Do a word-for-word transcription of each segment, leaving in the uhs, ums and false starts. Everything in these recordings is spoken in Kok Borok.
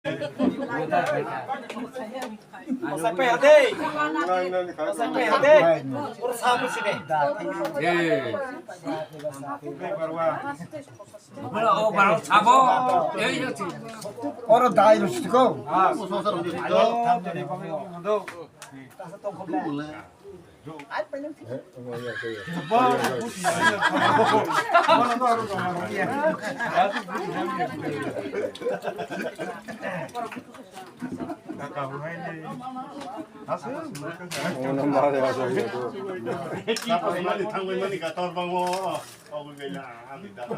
Masa pe hade. Masa pe hade. Ur sabu sini. Oro dai rusko.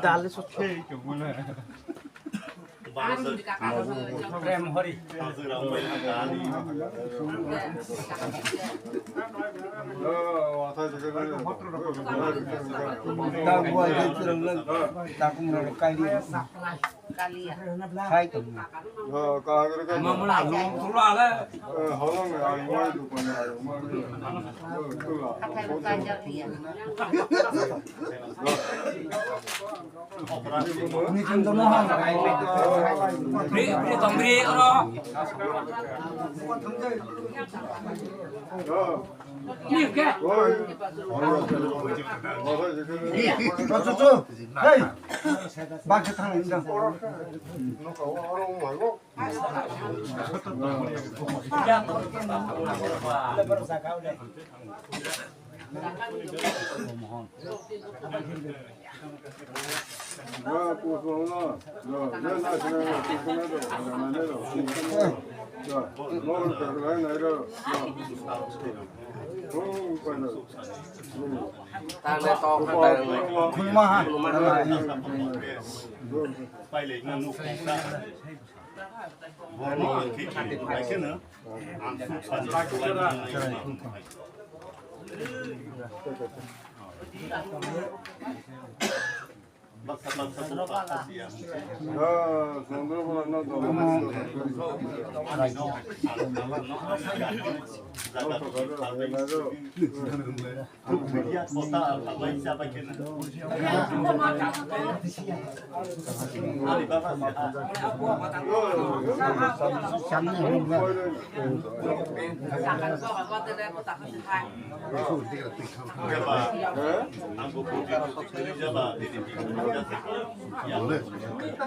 Dale sothe. Prem Hari. Takum rok kali. Hai to. Mamula, mamula. Hathai rok kanjak ya. Bri, bri, tong bri, oro. Bri, ke? Hey! Baksa thang ini dah.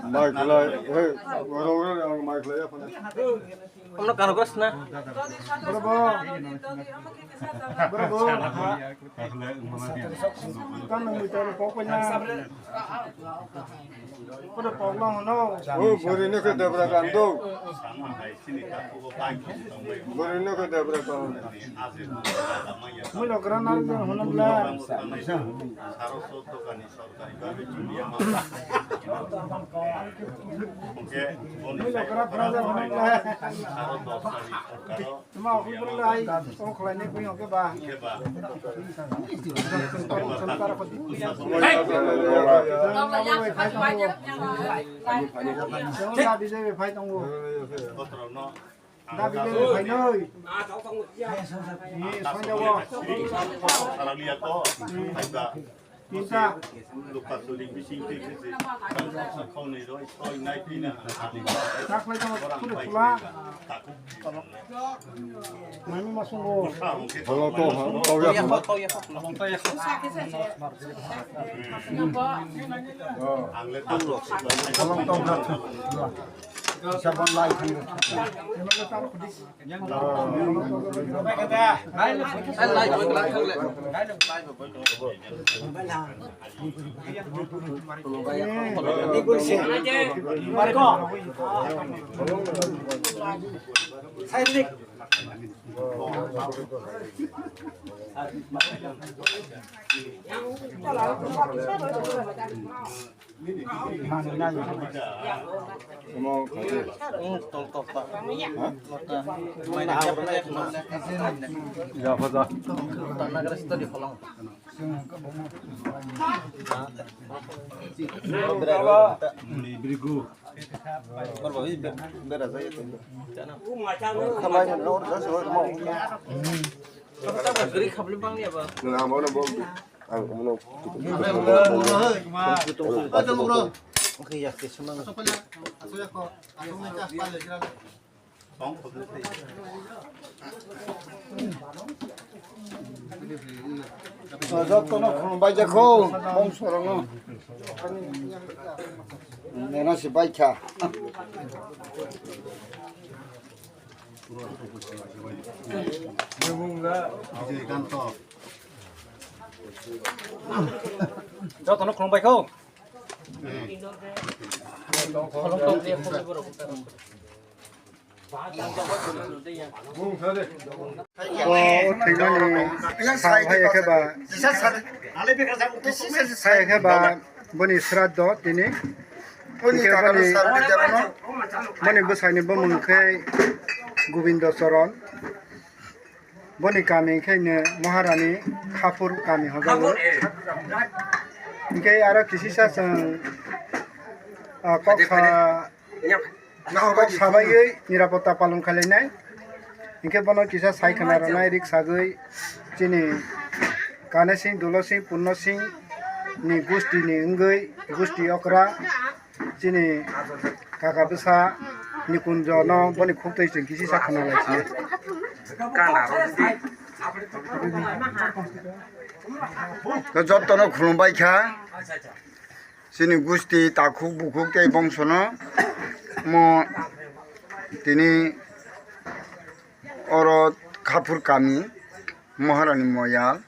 Mai khlai, hei, rong rong ang mai khlai ya phone. Ono karo gos na. Bravo. Bravo. Kan nang bicara pokoknya. Pada pokoknya no. Oh, buri ne ke debra kando. Buri ne ke debra kando. Mui lo gran nar jan honam la. Tuma okul bwrwi lai, o khlai ni bwrwi hwnkhe ba. Hey! Phai tongo. Phai tongo. Dabi le phainoi. Ni sanjabo. Tinta. Taklai tamo khudu khula. Mami masungo. Bolong to ha, to ya. Bolong to ha. Sabon lai thang. Oke, ya, ke semang. Jotono khulumbai jakho, bongsorogno. Nena se baikha. Jotono khulumbai kho. O thwimani sal hai khe ba, hai khe ba boni sraddho tini. Hwnkhe boni, boni bwsaini bumung khe Gobindo Choron. Boni kami khe no Maharani Khapur kami hojago. Hwnkhe aro kisisa chwng, ah, kok sa Kok sabaiwi nirapotta palon khlainai. Hinkhe bono kisa sai khna rwnai rik sagwi chini Kane Singh, Dulo Singh, Punno Singh ni gusti ni wngwi gusti okra chini kaka bwsa Nikunjo no boni khuktwi chwng kisi sa khna lai sini. Jotono khulumbai kha. Chini gusti takhuk bukhuk tei bongsono mo tini oro Khapur kami Maharani Moyal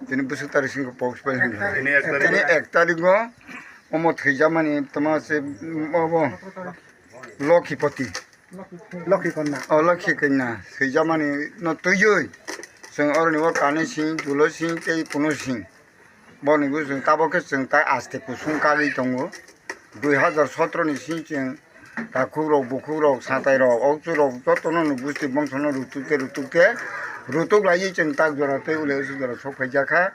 tini bwswk tarik singkhe pok tini ek tarigo omo thwijamani tamo se obo Lokhipoti. Lokhi Konna. O Lokhi Konna thwijamani no twiwi chwng oroni o Kane Singh, Dulo Singh tei Kuno Singh. Boni bwswng tabok khe chwng tai aste kusung kagwi tongo. Dui hazar sotro ni sing chwng takhuk rok, bukhuk rok, satai rok, okchu rok jotono no gusti bongsono rutuk te rutuk te rutuk laiwi chwng tak jora tei ulai usuk jora sok phaijak kha.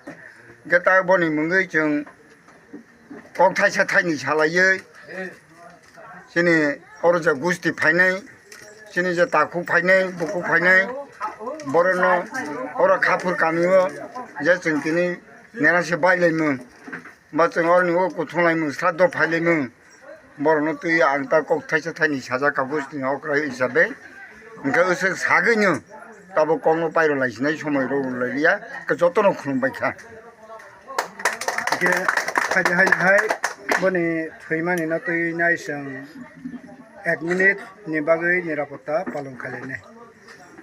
Hwnkhe tak boni mungwi chwng kok thaisa thaini salaiwi chini oro je gusti phainai, chini je takhuk phainai, bukhuk phainai, borokno oro Khapur kamio je chwng tini nena se bailaimung, ba chwng oroni o kuthung laimung, sraddho phailaimung, borokno twi ang ta kok thaisa thaini sajak ka gustini okra hisabe, hwnkhe usuk sagwino tabuk kokno pairo laisinai somoi rw lailiya, jotono khulumbai kha. Hingke hai, hai, hai, boni thwimani no twi nai chwng ek minute ni bagwi nirapotta palon khainai.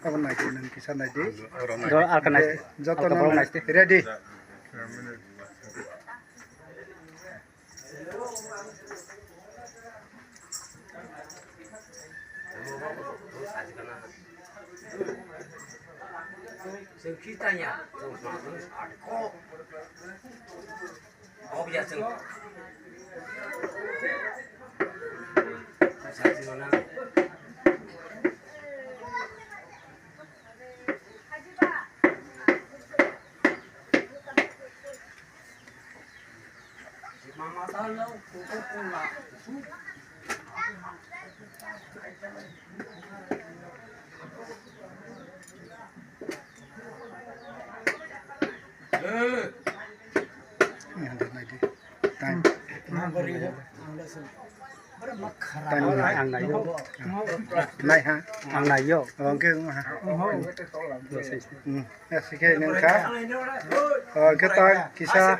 Abo nai di, nwng kisa nai di. Oro nai di. Hingke joto no ready. Time. Time ang nai-o. Nai ha. Ang nai-o. Oke, ha. Hmm. Ya, sikhe nung kha. Oke, ta kisa.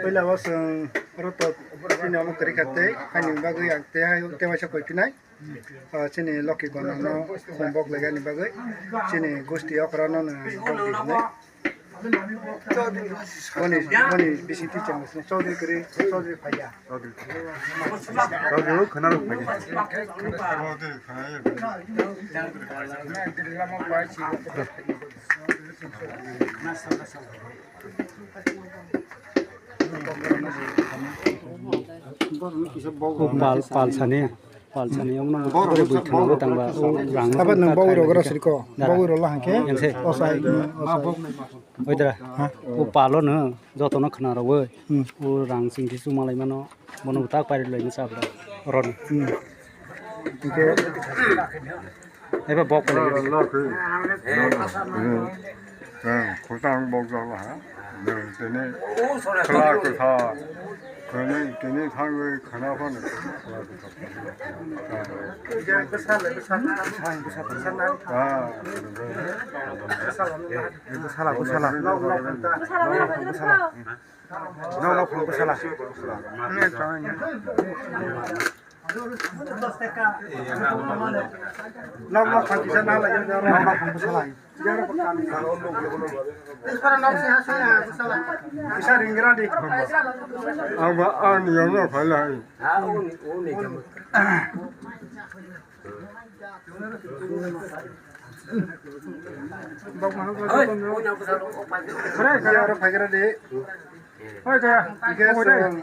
Puila bo chwng roto chini omo kwrwi kha tei, haini bagwi ang tei hai tei waisa koi phinai. Ah, chini Loki Gona no khum bok lega ni bagwi, chini gusti okra no no bok di hinwi. Boni, boni bisi ti chang sini Chaudhary kri, Chaudhary phaiya. Chaudhary o khana rok phaiya. Pal, pal sani, pal sani, ang nang boro bui khana tangba, o rang. Abo nang bawi rok ora sirko, bawi rok lahang khe, osai, osai. Oi dara, o palo no, joto no khana rok oi, o rang sing kisu malai mano, bono tak pairi lai masa abra, ron. Hingke eba bok pele. Khotang bok jala ha. Tene khla kotha. Kwnwi, tini thangwi khwna phano. Bwsala, bwsala. Nok, nok, bwsala. Nok, nok, thang kisa na lai, nok, nok, thang kisa lai. Kisa ringra di. Ang ba, ang ni yang na phai lai. Hore, kaya aro phai gra di. Hoi, kaya. Ike song.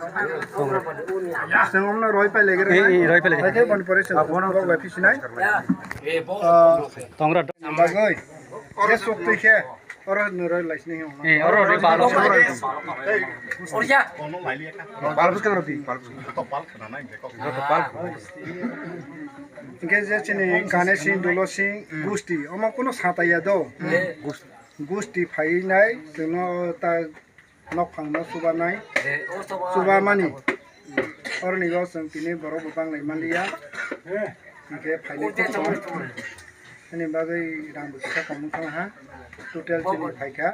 Song omna roi pai lege. Eh, eh, roi pai lege. Ike bon pore song. Bok bai pisi nai. Ah, tongra. Bagoi. Ike sok tu ike. Oro nuroi lai sini. Eh, oro, oro, oro. Balbus kan roti. Balbus. Ike je chini Ganesh Singh, Dulo Singh, Gusti. Omo kuno sataya do. Gusti phainai, chwngno ta nokphangno chubanai, chubamani. Oroni o chwng tini borok bo banglai manliya. Hinkhe phainai khokno. Ani bagwi rang bo kisa tongmung thang ha. Total chini phaikha.